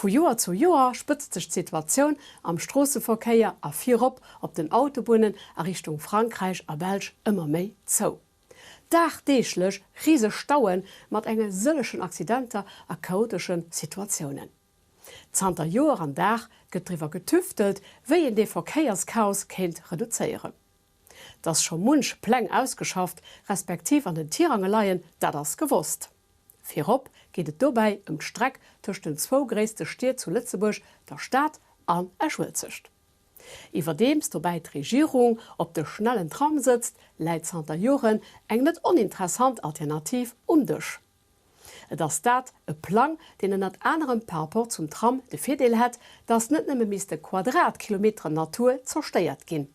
Vu Joer zu Joer spëtzt sech d'Situatioun am Stroosseverkéier a virop op den Autobunnen a Richtung Frankräich a Belsch ëmmer méi zou. Dagdeeglech riseg Staue mat enge sëllechen Accidenter a chaotesche Situatiounen. Zanter Joer an Dag gëtt driwwer getüftelt, wéi een dee Verkéierschaos kéint reduzéieren. Dass scho munch Pläng ausgeschafft, respektiv an den Tirange leien, dat ass gewosst. Virop geet et dobäi ëm d'Streck tëscht den zwou gréisste Stied zu Lëtzebuerg, der Stad an Esch-Uelzecht. Iwwerdeems dobäi d'Regierung op de schnellen Tram sëtzt, läit zanter Joren eng net oninteressant Alternativ um Dësch. Et ass dat e Plang, deen ënnert anerem par rapport zum Tram de Virdeel hätt, datt net nëmme misste Quadratkilometeren Natur zerstéiert ginn.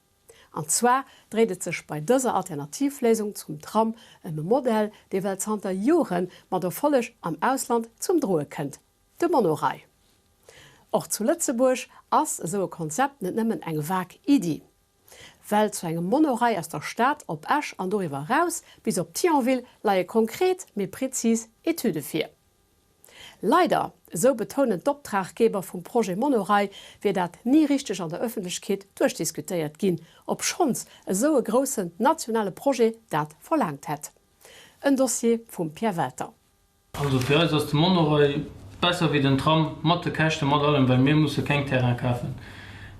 An zwar dréit et sech bei dëser Alternativléisung zum Tram ëm e Modell, dee well zanter Jore mat Erfolleg am Ausland zum Droe kënnt, de Monorail. Och zu Lëtzebuerg ass esou e Konzept net nëmmen eng vag Iddi. Well zu engem Monorail aus der Stad op Esch an doriwwer eraus bis op Thionville leie konkret, mee prezis Etüde vir. Leider, esou betounen d'Optraggeber vum Projet Monorail, wier dat ni richteg an der Ëffentlechkeet duerchdiskutéiert ginn, obschonns esou e groussen nationale Projet dat verlaangt hätt. En Dossier vum Pierre Welter. Also fir eis ass de Monorail besser wéi den Tram, mat de Käschten, mat allem, well mir musse keng Terrain kafen.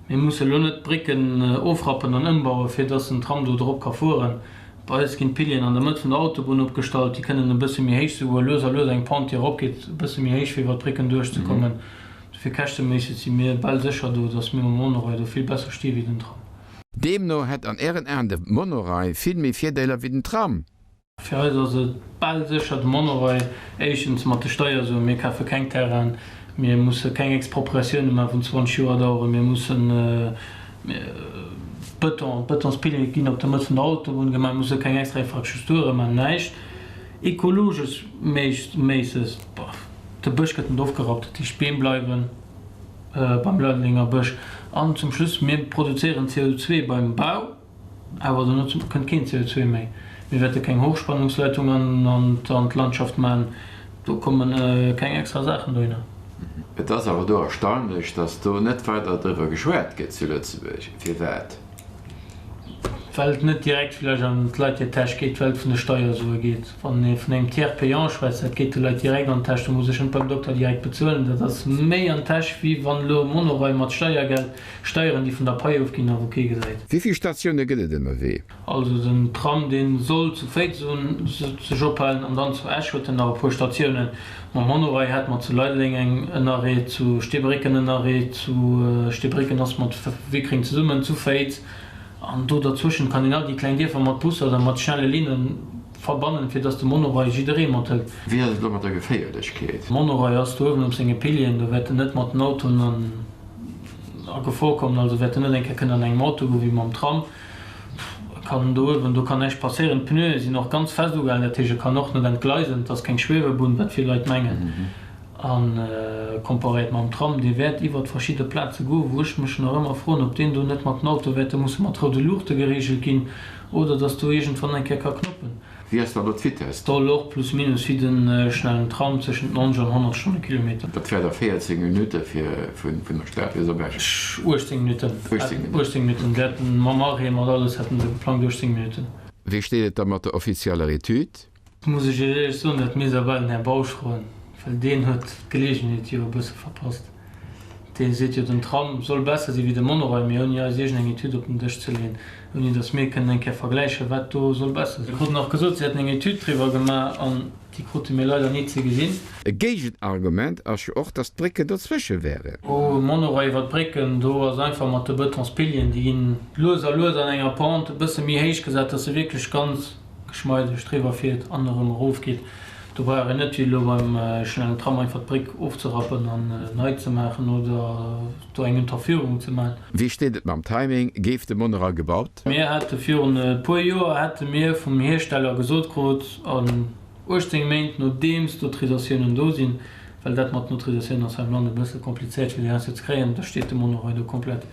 Mir musse elo net d'Brécken ofrappen an ëmbauen, fir dass den Tram do drop ka fueren. Bei eis ginn d'Pilieren an der Mëtt vun der Autobunn opgestallt. Déi kënnen e bësse méi héich, souguer lues a lues eng Pente, déi eropgeet, e bësse méi héich, fir iwwer d'Brécken duerchzekommen. Dofir käschteméisseg si mir bal sécher do, dass mir mam Monorail do vill besser sti wéi den Tram. Deemno hätt an Ären Aen de Monorail vill méi Virdeeler wéi den Tram? Fir eis ass et bal sécher de Monorail. Éischtens mat de Steiersuen, mir kafe keng Terrainen, mir musse keng Expropriatioune maachen vun 20 Joer daueren, mir mussen Bëton, d'Bëtonspiliere ginn op der Mëtt vun der Autobunn gemaach, mir musse keng extra Infrastrukture maachen, näischt. Ekologesch méisseg, de Bësch gëtt net ofgerappt, dat heescht d'Beem bleiwen beim Leideldenger Bësch. An zum Schluss, mir produzéieren CO2 beim Bau. Awer dono kënnt keen CO2 méi. Mir wäerte keng Hochspannungsleitung an d'Landschaft maachen. Do komme keng extra Saachen dohinner. Et ass awer do erstaunlech, datt do net weider driwwer geschwat gëtt zu Lëtzebuerg. Firwat? Well et net direkt vläicht an d'Leit hir Täsch geet, well et vun de Steiersue geet. Wann ee vun engem Tiers payant schwätzt, dat geet de Leit direkt an d'Täsch. Do muss ech net beim Dokter direkt bezuelen. Dat ass méi an d'Täsch, wéi wann elo e Monorail mat Steiergeld Steieren déi vun der Pai ofginn a wou kee gesäit. Wéi vill Statioune gëtt et ënnerwee? Also den Tram deen soll zu Féiz sech ophalen an dann zu Esch huet en nach e puer Statiounen. Mam Monorail hätte mer zu Leideleng eng en Arrêt, zu Steebrécken en Arrêt, zu Steebrécken ass mat Wickreng zesummen, zu Féiz an do derzwëschent kann een all déi kleng Dierfer mat Busser oder mat schnelle Linnen verbannen, fir dass de Monorail jidderee mathëlt. Wéi ass et elo mat der Geféierlechkeet? Monorail ass do uewen op senge Pilieren, do wäert en net mat den Autoen an a Gefor kommen, also wäert en net eng Kéier kënnen an engem Auto goen, wéi mam Tram. E kann do uewen, do kann näischt passéieren. D'Pneue sinn och ganz fest ugehalen, dat heescht e kann och net entgleisen. Et ass keng Schwiewebunn, wat vill Leit mengen. A komparéiert mam Tram, dee wäert iwwert verschidde Plaze goen, wou ech mech nach ëmmer froen, ob deen do net mat den Autoe wäerte musse mat roude Luuchte gereegelt ginn oder datt do iergendwann eng Kéier ka knoppen. Wéi ass dann do d'Vitess? Soll och plus minus wéi de schnellen Tram zwëschent 90 an 100 Stonnekilometer. Dat wär da 14 Minutte fir vun der Stad bis op Esch. 18 Minutten. 18 Minutten. Se hätten mam Arrêt, mat alles hätten se geplangt 18 Minutten. Wéi steet et da mat der offizieller Etüd? Muss ech Iech éierlech soen, dat misst awer den Här Bausch froen, well deen huet d'Geleegenheet jo e bësse verpasst. Dee seet jo, den Tram soll besser si wéi de Monorail, mee ouni eis iergendeng Etüd op den Dësch ze leeën, ouni datt mir kënnen eng Kéier vergläichen, wat do soll besser sinn. Mir kruten och gesot, si hätten eng Etüd driwwer gemaach an déi krute mir leider ni ze gesinn. E Géigenargument ass jo och, datt d'Brécken dozwësche wären. Oh, Monorail iwwer d'Brécken, do ass einfach mat de Bëtonspilieren, déi ginn lues a lues an enger Pente e bësse méi héich gesat, datt se wierklech ganz geschmeideg driwwer fiert an erëm erof geet. Do brauch een net wéi elo beim schnellen Tram einfach d'Bréck ofzerappen an nei ze maachen oder do eng Unterführung ze maachen. Wéi steet et mam Timing? Géif de Monorail gebaut? Mir hate virun e puer Joer hätte mir vum Hiersteller gesot krut, an 18 Méint nodeems d'Autorisatiounen do sinn, well dat mat den Autorisatiounen ass hei am Land e bësse komplizéiert fir déi heiansdo ze kréien, da steet de Monorail do komplett.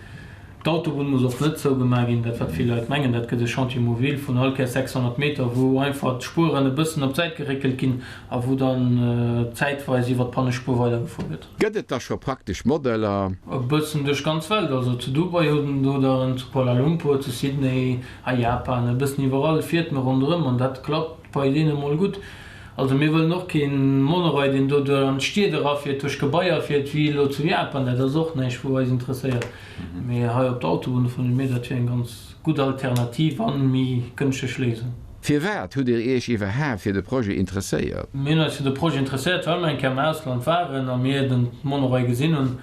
D'Autobunn muss och net zougemaach ginn, dat wat vill Leit mengen. Dat gëtt e Chantier mobile vun all Kéiers 600 Meter, wou einfach d'Spueren e bëssen op d'Säit geréckelt ginn a wou dann zäitweis iwwer d'Pannespuer weidergefuer gëtt. Gëtt et da scho praktesch Modeller? E bëssen duerch d'ganz Welt, also zu Dubai huet en do der en, zu Kuala Lumpur, zu Sydney, a Japan, e bëssen iwwerall fiert en ronderëm an dat klappt bei deene mol gutt. Also mir wëllen och kee Monorail, deen do duer an d'Stied erafiert, duerch Gebaier fiert, wéi elo zu Japan. Dat ass och näischt, wou eis interesséiert. Mee hei op der Autobunn fanne mir, dat wier eng ganz gutt Alternativ an méi gënschteg Léisung. Firwat hutt Dir Iech iwwerhaapt fir de Projet interesséiert? Mir hunn eis fir de Projet interesséiert, well mir eng Kéier am Ausland waren a mir den Monorail gesinn hunn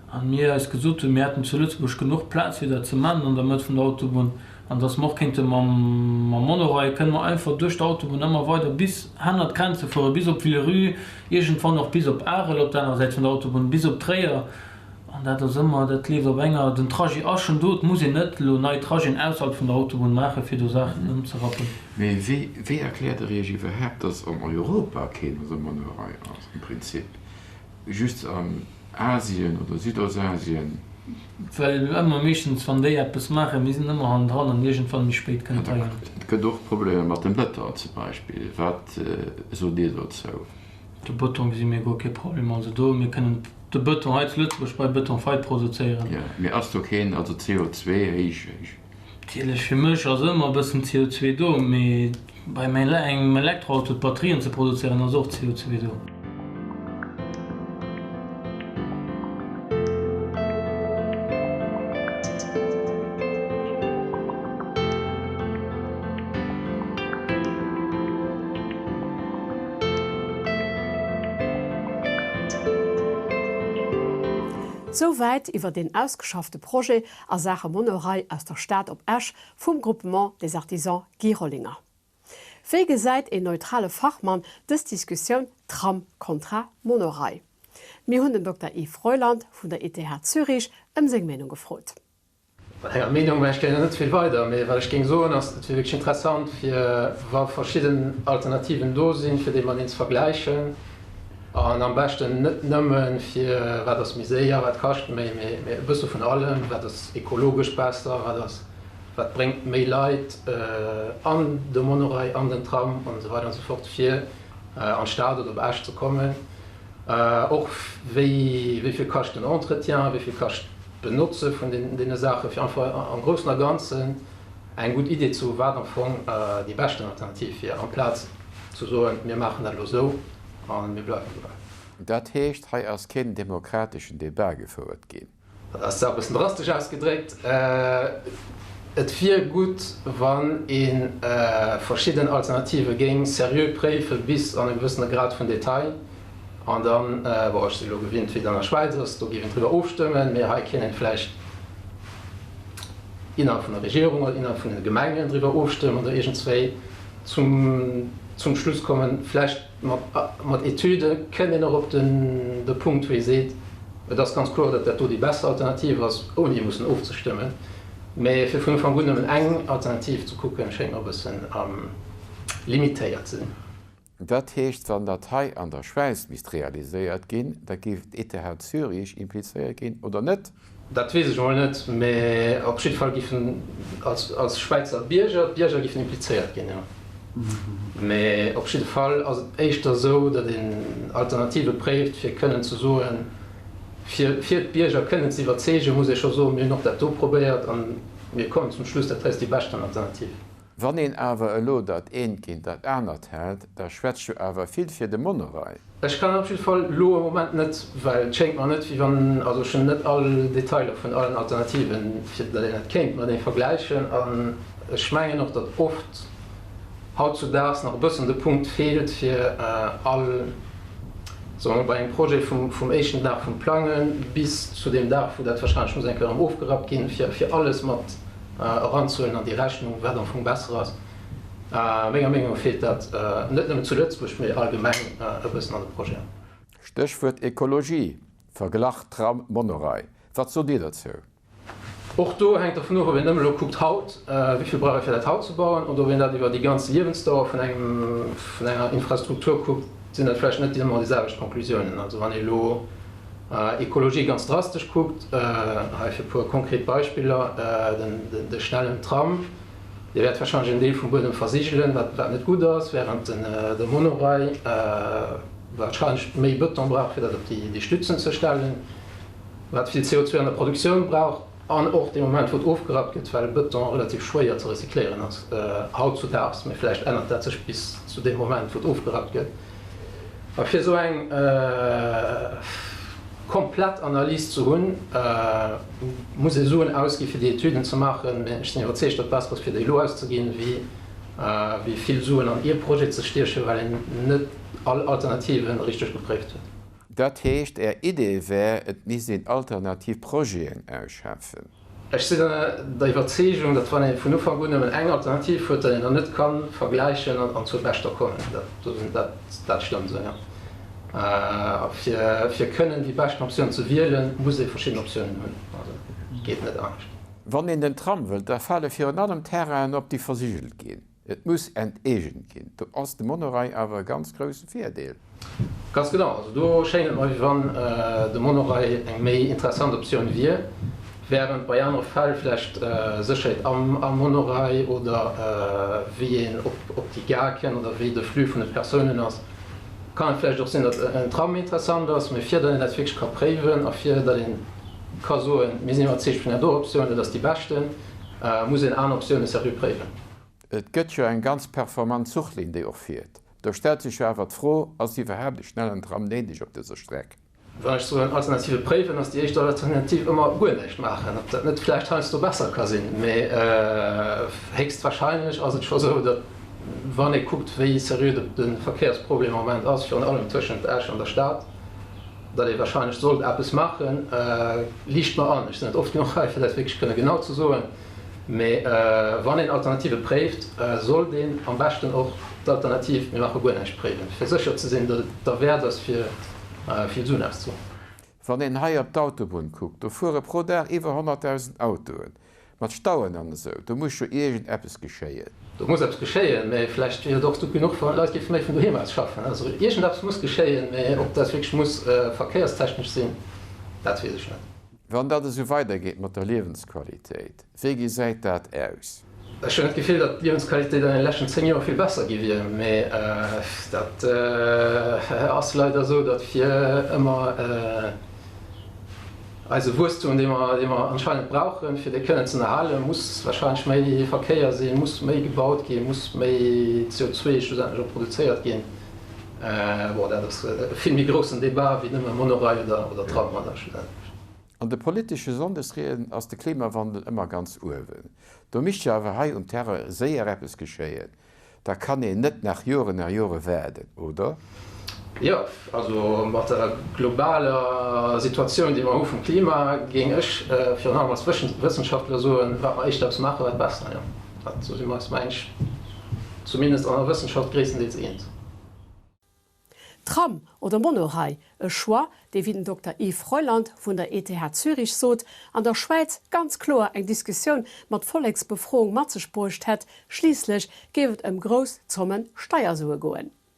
a mir eis gesot hunn, mir hätten zu Lëtzebuerg genuch Plaz fir dat ze man an der Mëtt vun der Autobunn. An dass mer och kéinte mam Monorail, kënne mer einfach duerch d'Autobunn ëmmer weider bis hannert d'Grenze fueren, bis op Villerupt, iergendwann och bis op Arel op der anerer Säit vun der Autobunn, bis op Tréier. An dat ass ëmmer, dat leeft op enger, den Trajet ass schonn do, et muss een net elo nei Trajeten ausserhalb vun der Autobunn maachen, fir do Saachen ëmzerappen. Mee wéi, wéi erkläert Der Iech iwwerhaapt, dass an Europa keen esou Monorail ass am Prinzip, just an Asien oder Südostasien? Well ëmmer meeschtens wann déi eppes maachen, mir sinn ëmmer hannendran an iergendwann méi spéit kënnt et heihin. Et gëtt och Problemer mat dem Bëton zum Beispill. Wat sot Dir dozou? De Bëton gesi mir guer kee Problem. Also do, mir kënnen de Bëton hei zu Lëtzebuerg bei Beton Feit produzéieren. Jo, mee ass do keen, also CO2 héich, héich? Natierlech, fir mech ass ëmmer e bëssen CO2 do, mee bei engem Elektroauto d'Batterien ze produzéieren ass och CO2 do. Souwäit iwwer deen ausgeschaffte Projet a Saache Monorail aus der Stad op Esch vum Groupement des Artisans Guy Rollinger. Wéi gesäit een neutrale Fachmann dës Diskussioun Tram kontra Monorail? Mir hunn den Dokter Yves Reuland vun der ETH Zürich ëm seng Meenung gefrot. Mat enger Meenung war ech gär net vill weider, mee wat ech géing soen ass, et wier wierklech interessant fir wa verschidden Alternativen do sinn, fir déi mateneen ze vergläichen an am beschten net nëmme fir wat ass méi séier, wat kascht méi, mee e bësse vun allem, wat ass ekologesch besser, wat ass, wat bréngt méi Leit an de Monorail, an den Tram an esou weider an esou fort fir an d'Stad oder op Esch ze kommen. Och wéi, wéi vill kascht den Entretien, wéi vill kascht d'Benotze vun deene Saachen, fir einfach am Groussen a Ganzen eng gutt Idee ze hu wat am Fong déi beschten Alternativ wier, amplaz ze soen, mir maachen dat elo esou a mir bleiwen dobäi. Dat heescht, hei ass keen demokrateschen Debat gefouert ginn. Dat ass zwar e bëssen drastesch ausgedréckt. Et wier gutt, wann ee verschidden Alternative géing seriö préife bis an e gewëssene Grad vun Detail. An dann, bon, ech si elo gewinnt, wéi et an der Schwäiz ass, do géif een driwwer ofstëmmen, mee hei kéint een vläicht innerhalb vun der Regierung oder innerhalb vun de Gemengen driwwer ofstëmmen oder iergendswéi zum Schluss kommen, vläicht. Mat Etüde kënnt een och op de Punkt, wou ee seet, et ass ganz kloer, datt dat do déi besser Alternativ ass, ouni mussen ofzestëmmen. Mä fir vun Ufank un nëmmen eng Alternativ ze kucken, schéngt mer e bëssen limitéiert ze sinn. Dat heescht, wann dat hei an der Schwäiz misst realiséiert ginn, da géif d'ETH Zürich implizéiert ginn, oder net? Dat weess ech emol net, mä op jidde Fall giffen als Schwäizer Bierger, d'Bierger giffen implizéiert ginn, jo. Mä op jidde Fall ass et éischter esou, datt een Alternative préift, fir kënnen ze soen, fir fir d'Bierger kënnen ze iwwerzeegen, muss ee scho soen, mir hunn och dat do probéiert a mir kommen zum Schluss, dat hei ass déi beschten Alternativ. Wann een awer elo dat eent géint dat anert hält, da schwätzt jo awer vill fir de Monorail. Ech kann op jidde Fall elo am Moment net, well et schéngt mer net, wéi wann, also ech hunn net all Detailer vun allen Alternativen, fir datt een dat kéint matenee vergläichen. An ech mengen och, datt oft hautzudaags nach e bëssen de Punkt feelt, fir all, soe mer, bei engem Projet vum éischten Dag vum Plange bis zu deem Dag, wou dat wahrscheinlech muss eng Kéier erëm ofgerappt ginn, fir alles mat eranzehuelen an déi Rechnung, wat am Fong besser ass. Menger Meenung no feelt dat net nëmmen zu Lëtzebuerg, mee allgemeng e bëssen an de Projeten. Stéchwuert Ekologie, Verglach Tram, Monorail. Wat sot Dir dozou? Och do hänkt dervun of, ob een nëmme elo kuckt haut, wéi vill brauch ee fir dat haut ze bauen, oder ob een dat iwwer déi ganz Liewensdauer vun engem, vun enger Infrastruktur kuckt, sinn dat vläicht net ëmmer déi selwecht Conclusiounen. Also wann ee elo. Ekologie ganz drastesch kuckt, hei fir e puer konkret Beispiller, de schnellen Tram, dee wäert warscheinlech en Deel vum Buedem versigelen, wat net gutt ass, während de Monorail warscheinlech méi Bëton brauch, fir dat op déi Stützen ze stellen, wat vill CO2 an der Produktioun brauch an och dee Moment, wou et ofgerappt gëtt, well Bëton relativ schwéier ze recycléieren ass hautzudaags, mee vläicht ännert dat sech bis zu deem Moment, wou et ofgerappt gëtt. A fir esou eng komplett Analys ze hunn, muss ee Suen ausgi fir déi Etüden ze maachen. Mee ech sinn iwwerzeegt, datt et besser ass fir déi elo auszeginn, wéi vill Suen an ee Projet ze stiechen, well een net all Alternativen richteg gepréift huet. Dat heescht, Är Idee wär, et misst een alternativ Projeten ausschaffen? Ech sinn der Iwwerzeegung, datt wann ee vun Ufank un nëmmen eng Alternativ huet, datt een dann net ka vergläichen an zur beschter kommen. Dat stëmmt esou, jo. A fir kënnen déi beschten Optioun ze wielen, muss ee verschidden Optiounen hunn. Also geet net anescht. Wann een den Tram wëllt, da fale virun allem Terrainen op, déi versigelt ginn. Et muss enteegent ginn. Do ass de Monorail awer e ganz grousse Virdeel. Ganz genau. Also do schéngt et mer, wéi wann de Monorail eng méi interessant Optioun wier, während bei anere Fäll vläicht Sécherheet am Monorail oder wéi een op déi Gare kënnt oder wéi de Flux vun de Persounen ass, kann et vläicht och sinn, datt en Tram méi interessant ass. Mee fir datt een dat wierklech ka préiwen a fir datt ee ka soen, mir sinn iwwerzeegt vun där do Optioun, dat ass déi beschten, muss een aner Optioune seriö préiwen. Et gëtt jo eng ganz performant Zuchlinn, déi och fiert. Do stellt sech jo awer d'Fro, Ass iwwerhaapt e schnellen Tram néideg op dëser Streck? Wann ech soen Alternative préiwen, ass déi éischt Alternativ ëmmer guer näischt maachen. Ob dat net vläicht heiansdo besser ka sinn, mee héchstwahrscheinlech ass et scho sou, datt wann ee kuckt, wéi seriö de Verkéiersproblem am Moment ass, virun allem tëschent Esch an der Stad, datt ee wahrscheinlech sollt eppes maachen. Liicht mer an, ech sinn net oft genuch hei, fir dat wierklech kënne genau ze soen. Mee wann een Alternative préift, sollt een am beschten och d'Alternativ mir maache guer näischt préiwen, fir sécher ze sinn, datt et derwäert ass, fir vill Suen auszeginn. Wann een hei op d'Autobunn kuckt, do fuere pro Dag iwwer 100.000 Autoen, mat Stauen an esou, do muss jo iergend eppes geschéien. Do muss eppes geschéien, mee vläicht wier et och gutt genuch, wann d'Leit géife méi vun doheem aus schaffen. Also iergendeppes muss geschéien, mee ob dat wierklech muss verkéierstechnesch sinn, dat weess ech net. Wann dat esou weidergeet mat der Liewensqualitéit, wéi gesäit dat aus? Ech hunn net d'Gefill, datt d'Liewensqualitéit an den leschten 10 Joer vill besser gi wier, mee dat ass leider esou, datt fir ëmmer eise Wuesstum, dee mer, dee mer anscheinend brauchen, fir dee kënnen ze erhalen, muss warscheinlech méi Verkéier sinn, muss méi gebaut ginn, muss méi CO2 schlussendlech och produzéiert ginn. Bon, dat ass e vill méi groussen Débat wéi nëmme Monorail oder Tram, oder schlussendlech. An de politesche Sonndesrieden ass de Klimawandel ëmmer ganz uewen. Do misst jo awer hei um Terrain séier eppes geschéien. Da kann een net nach Joren a Jore waarden, oder? Jo, also mat der globaler Situatioun, déi mer hu vum Klima, géing ech virun allem als Wëssenschaftler soen, wat mer éischter eppes maachen, wat besser. Jo, dat, do si mer eis, meng ech, zumindest an der Wëssenschaft gréisstendeels eens. Tram oder Monorail, e Choix, dee wéi den Dokter Yves Reuland vun der ETH Zürich sot, an der Schwäiz ganz kloer eng Diskussioun mat Volleksbefroung mat sech bruecht hätt, schliisslech géif et ëm grouss Zomme Steiersue goen.